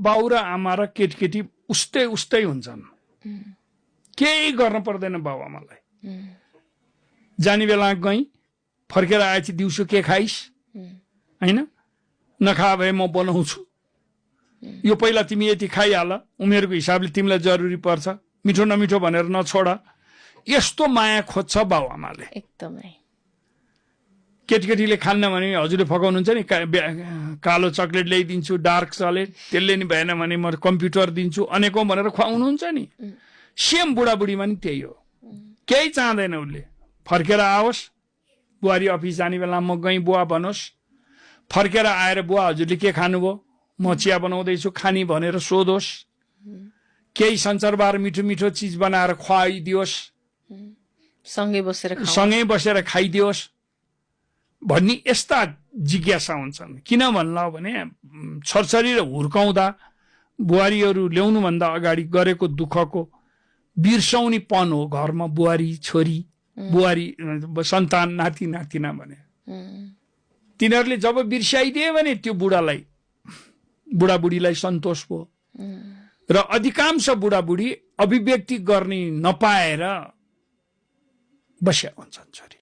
बाउ र आमा र केटी उस्तै हुन्छन्, केही गर्न पर्दैन बाउ आमालाई। जाने बेला गई फर्केर आएपछि दिउँसो के खाइस् हैन, नखा भए म बनाउँछु, यो पहिला तिमी यति खाइहाल, उमेरको हिसाबले तिमीलाई जरुरी पर्छ, मिठो नमिठो भनेर नछोड। यस्तो माया खोज्छ बाउ आमाले एकदमै। केटीले खान्न भने हजुरले फकाउनुहुन्छ नि, कालो चक्लेट ल्याइदिन्छु, डार्क चक्लेट, त्यसले नि भएन भने म कम्प्युटर दिन्छु, अनेकौं भनेर खुवाउनुहुन्छ नि। सेम बुढाबुढीमा नि त्यही हो, केही चाहँदैन उसले। फर्केर आओस्, बुहारी अफिस जाने बेला म गई बुवा भनोस्, फर्केर आएर बुवा हजुरले के खानुभयो, म चिया बनाउँदैछु खानी भनेर सोधोस्, केही संसारबार मिठो मिठो चिज बनाएर खुवाइदियोस्, सँगै बसेर खाइदियोस् भन्ने यस्ता जिज्ञासा हुन्छन्। किन भन्ला भने छरछरी र हुर्काउँदा बुहारीहरू ल्याउनुभन्दा अगाडि गरेको दुःखको बिर्साउनेपन हो घरमा बुहारी छोरी, बुहारी सन्तान, नाति नातिना भने। तिनीहरूले जब बिर्साइदिए भने त्यो बुढाबुढीलाई सन्तोष भयो। र अधिकांश बुढाबुढी अभिव्यक्ति गर्ने नपाएर बस्या हुन्छन् छोरी।